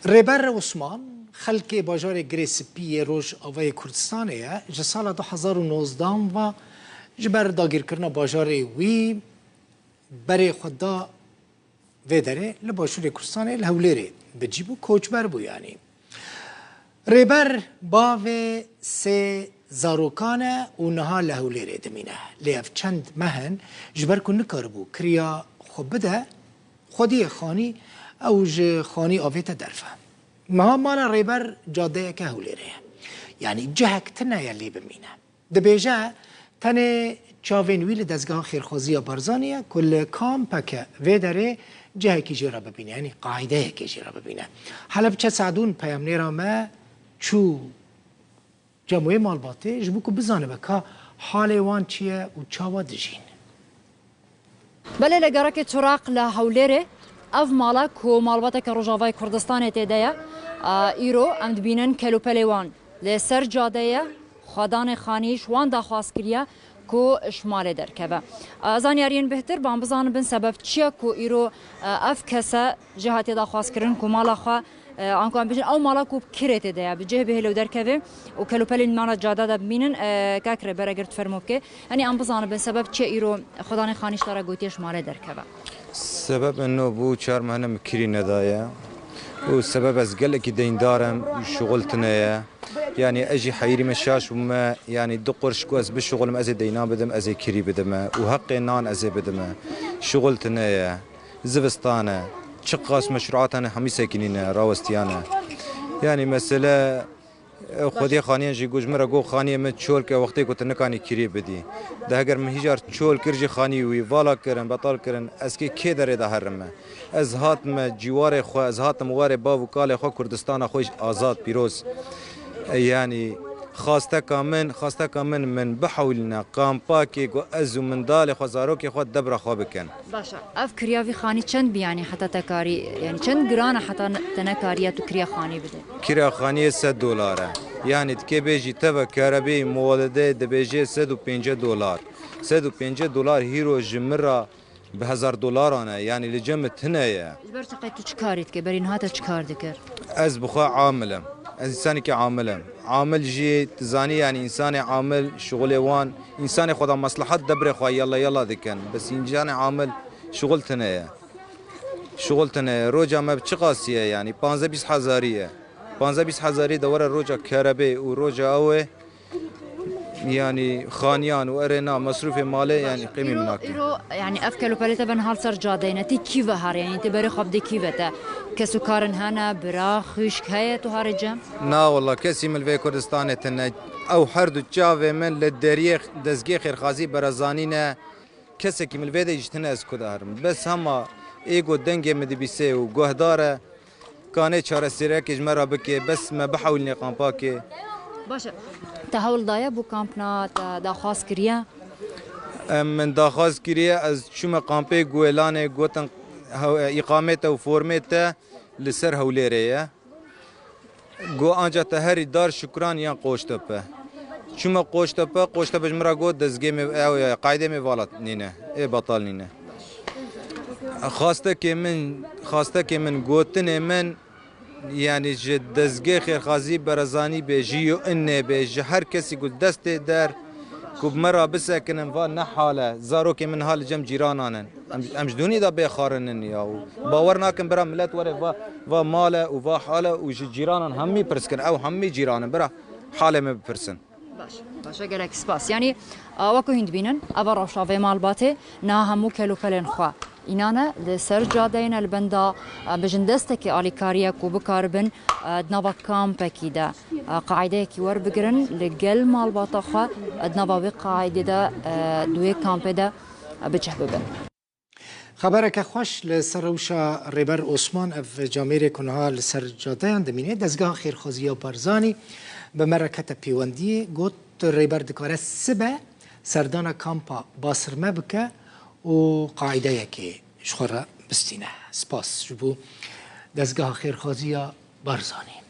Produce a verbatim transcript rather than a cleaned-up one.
Rêber Osman, xelkê bajarê Girê Spî yê Rojavayê Kurdistanê ye, ji sala du hezar û nozdehan ve ji ber dagîrkirina bajarê wî berê xwe da vê derê, li Başûrê Kurdistanê, li Hewlêrê bi cî bû, koçber bû yanî. Rêber bavê sê zarokan e û niha li Hewlêrê dimîne. Lê ev çend meh in, ji ber ku nikaribû kiriya xwe bide, xwediyê xanî, ew ji xanî avête derve. Niha mala Rêber cadeyeke Hewlêrê ye. Yanî cihek tune ye lê bimîne. Dibêje, tenê çavên wî li dezgeha xêrxwaziya Barzanî ye ku li kampeke vê derê cihekî jê re bibîne, yanî qaîdeyekê jê re bibîne. Helebçe Sedûn, peyamnêra me, çû cem wê malbatê ji bo ku bizanibe ka halê wan çi ye û çawa dijîn. Belê, li gereke Çiraq li Hewlêrê ev mala ku malbateke Rojavayê Kurdistanê tê de ye, a, îro em dibînin kelûpelê wan li ser cadê ye, xwedanê xanî ji wan daxwaz kiriye ku ji malê derkeve. A, zanyariyên bêhtir ban bizanibin sebeb çi ye ku îro, a, ev kese jê hatiye daxwazkirin ku mala xwe E, anku em bêjin, ew mala ku bi kirê tê de ye, bi cih bihêle û derkeve û kelûpelên mala cade de bimînin, e, kak Rêber, eger tu fermo bike. Yanî em bizanibin sebeb çi îro xwedanê xanî ji te re gotiye ji malê derkeve. Sebeb eno bû, çar mehine min kirî nedaye û sebeb ez gelekî deyndar im, şixul tune ye. Yanî ez jî heyirî me şaş bûme, yanî du qurş ku ez bişixulim, ez ê deyna bidim, ez ê kirî bidime û heqê nan ez ê bidime. Şixul tune ye. Zivistan e. Çiqas meşruat hene, hemî sekinîne, rawestiyane. Yanî mesele, e, xwediyê xaniyên jî got ji min re, got, "Xaniyê min çol ke, wextê ku tu nikanî kirî bidî." De heger min hîjar çol kir jî, xanî wî vala kirin, betal kirin, ez kê kê derê de herime? Ez hatime cîwarê xwe, ez hatim warê bav û kalê xwe, Kurdistana xwe jî azad, pîroz. E, yanî xasteka min, xasteka min, min bihewlîne kampakê ku ez û mindalê xwe, zarokê xwe debra xwe bikin. Baş e. Ev kiriya vî xanî çend bî, yanî heta te karî, yanî çend giran e heta ne-, te nekariye tu kiriya xanî bidê? Kiriya xaniyê sed dolar e. Yanî dikê bêjî teve kerebê, muwaledeyê dibêjê sed û pêncî dolar. Sed û pêncî dolar hîro ji min re bi hezar dolaran e. Yanî li cem min tune ye. Ji ber çi qey tu çi karî dikê? Berî niha te çi kar dikir? Ez bi xwe amil im. Ez însanekî amil im. Amil jî, tu zanî, yanî însanê amil, şixulê wan, însanê xwe da meslehet debrê xwe yalla yalla dikin. Bes însanê amil şixul tune ye. Şixul tune ye. Roca me bi çi qasî ye, yanî panzdeh bîst hezarî ye. Panzdeh bîst hezarî de were roca kerebê û roca ew ê, yanî xaniyan û erê na, mesrûfê malê, yanî qîmî min nake. Îro, yanî ev kelûpelê te ben hal ser cadeyê ne, tê kî ve her, yanî tê berê xwe bidê kî ve te? Kes û karin hene, bira, xwişk heye tu harê cem? Na wela, kesî min li vê Kurdistanê tune. Ew her du çavê min li deriyê dezgehê xêrxazî Berezanî ne. Kesekî min li vê de jî tune ez ku de herim. Bes hema ê ku dengê min dibîsê û guhdar e, kanê çareseriyekê ji me re bike, bes me bihewlînê kampakê. Baş e. Te hewl daye bo kampna, te daxwaz kiriye? Em, min daxwaz kiriye, ez çûme kampê Guêlanê, gotin hew-, îqamê te û formê te li ser Hewlêrê ye. Got, anca te herî dar Şukran yan Qoçtepe. Çûme Qoçtepe, Qoçtepe ji min re got, dezgê me, ew, e, qaydê me vala nîne, ê betal nîne. Xastekê min, xastekê min, gotinê min, yanî ji dezgê xêrxazî Berezanî bê, ji U N'ê bê, ji her kesî ku destê der, ku bi me re bisekinin, va ne hal e, zarokê min niha li cem cîranan in. Em, em ji dûnî de bê xarinin ya û bawer nakin bira milet were va, va mal e û va hal e û ji cîranan hemî pirs kin. Ew hemî cîran in, bira halê me bipirsin. Baş, baş e, gelek spas. Yanî, a, wekî hûn dibînin, eva rewşa vê malbatê, niha hemû kelûpelên xwe înane li ser cadeyê ne, li benda, a, bijin destekê alîkarî ye ku bikaribin, a, di nava kampekî de, a, qaîdeyekî werbigirin, li gel malbata xwe, a, di nava wê qaîdê de, a, di wê kampê de, a, bi cih bibin. Xebereke xweş li ser rewşa Rêber Osman, ev camêrê ku niha li ser cadeyan dimîne, dezgeha xêrxwaziya Barzanî bi me re kete pêwendiyê, got, Rêber dikare sibe serdana kampa Basirme bike û qaîdeyekê ji xwe re bistîne. Spas ji bo dezgeha xêrxwaziya Barzanî.